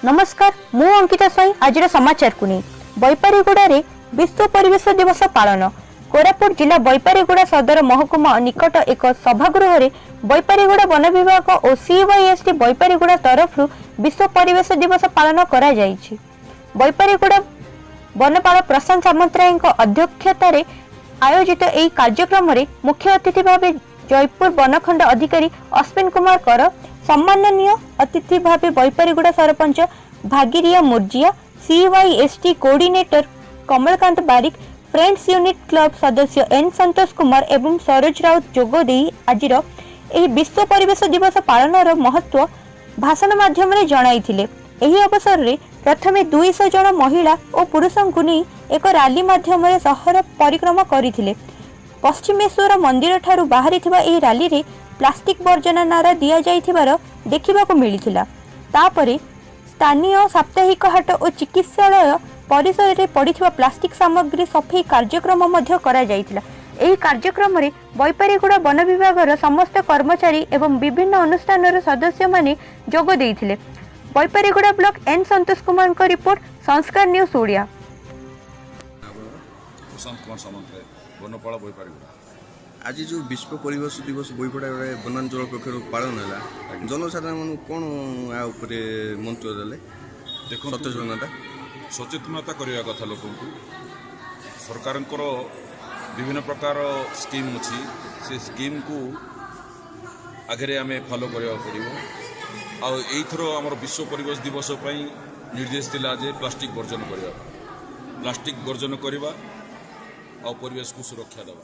ନମସ୍କାର, ମୁଁ ଅଙ୍କିତା ସ୍ୱାଇଁ। ଆଜିର ସମାଚାରକୁ ନେଇ ବୈପାରିଗୁଡ଼ାରେ ବିଶ୍ୱ ପରିବେଶ ଦିବସ ପାଳନ। କୋରାପୁଟ ଜିଲ୍ଲା ବୈପାରିଗୁଡ଼ା ସଦର ମହକୁମା ନିକଟ ଏକ ସଭାଗୃହରେ ବୈପାରିଗୁଡ଼ା ବନ ବିଭାଗ ଓ ସିୱାଇଏସଟି ବୈପାରିଗୁଡ଼ା ତରଫରୁ ବିଶ୍ୱ ପରିବେଶ ଦିବସ ପାଳନ କରାଯାଇଛି। ବୈପାରିଗୁଡ଼ା ବନପାଳ ପ୍ରଶାନ୍ତ ସାମନ୍ତରାୟଙ୍କ ଅଧ୍ୟକ୍ଷତାରେ ଆୟୋଜିତ ଏହି କାର୍ଯ୍ୟକ୍ରମରେ ମୁଖ୍ୟ ଅତିଥି ଭାବେ ଜୟପୁର ବନଖଣ୍ଡ ଅଧିକାରୀ ଅଶ୍ୱିନ କୁମାର କର, ସମ୍ମାନନୀୟ ଅତିଥି ଭାବେ Baipariguda sarpanch Bhagiria Murjia, CYST coordinator Kamalakanta Barik, friends unit club ସଦସ୍ୟ ଏନ୍ ସନ୍ତୋଷ କୁମାର ଏବଂ ସରୋଜ ରାଉତ ଯୋଗ ଦେଇ ଆଜିର ଏହି ବିଶ୍ୱ ପରିବେଶ ଦିବସ ପାଳନର ମହତ୍ତ୍ୱ ଭାଷଣ ମାଧ୍ୟମରେ ଜଣାଇଥିଲେ। ଏହି ଅବସରରେ ପ୍ରଥମେ 200 ଜଣ ମହିଳା ଓ ପୁରୁଷଙ୍କୁ ନେଇ ଏକ ରାଲି ମାଧ୍ୟମରେ ସହର ପରିକ୍ରମା କରିଥିଲେ। ପଶ୍ଚିମେଶ୍ୱର ମନ୍ଦିରଠାରୁ ବାହାରିଥିବା ଏହି ରାଲିରେ ପ୍ଲାଷ୍ଟିକ ବର୍ଜନ ନାରା ଦିଆଯାଇଥିବାର ଦେଖିବାକୁ ମିଳିଥିଲା। ତାପରେ ସ୍ଥାନୀୟ ସାପ୍ତାହିକ ହାଟ ଓ ଚିକିତ୍ସାଳୟ ପରିସରରେ ପଡ଼ିଥିବା ପ୍ଲାଷ୍ଟିକ ସାମଗ୍ରୀ ସଫେଇ କାର୍ଯ୍ୟକ୍ରମ ମଧ୍ୟ କରାଯାଇଥିଲା। ଏହି କାର୍ଯ୍ୟକ୍ରମରେ ବୈପାରିଗୁଡ଼ା ବନ ବିଭାଗର ସମସ୍ତ କର୍ମଚାରୀ ଏବଂ ବିଭିନ୍ନ ଅନୁଷ୍ଠାନର ସଦସ୍ୟମାନେ ଯୋଗ ଦେଇଥିଲେ। ବୈପାରିଗୁଡ଼ା ବ୍ଲକ ଏନ୍ ସନ୍ତୋଷ କୁମାରଙ୍କ ରିପୋର୍ଟ, ସଂସ୍କାର ନ୍ୟୁଜ୍ ଓଡ଼ିଆ। ପ୍ରଶାନ୍ତ କୁମାର ସାମନ୍ତରାୟ, ବନପାଳ, ବୈପାରିଗୁଡ଼ା। ଆଜି ଯେଉଁ ବିଶ୍ୱ ପରିବେଶ ଦିବସ ବୈପଡ଼ାରେ ବନାଞ୍ଚଳ ପକ୍ଷରୁ ପାଳନ ହେଲା, ଜନସାଧାରଣମାନଙ୍କୁ କ'ଣ ୟା ଉପରେ ମନ୍ତବ୍ୟ ଦେଲେ? ଦେଖନ୍ତୁ, ସଚେତନତା ସଚେତନତା କରିବା କଥା ଲୋକଙ୍କୁ। ସରକାରଙ୍କର ବିଭିନ୍ନ ପ୍ରକାର ସ୍କିମ୍ ଅଛି, ସେ ସ୍କିମ୍କୁ ଆଗରେ ଆମେ ଫଲୋ କରିବାକୁ ପଡ଼ିବ। ଆଉ ଏଇଥର ଆମର ବିଶ୍ୱ ପରିବେଶ ଦିବସ ପାଇଁ ନିର୍ଦ୍ଦେଶ ଥିଲା ଯେ ପ୍ଲାଷ୍ଟିକ୍ ବର୍ଜନ କରିବା, ପ୍ଲାଷ୍ଟିକ୍ ବର୍ଜନ କରିବା ଆଉ ପରିବେଶକୁ ସୁରକ୍ଷା ଦେବା।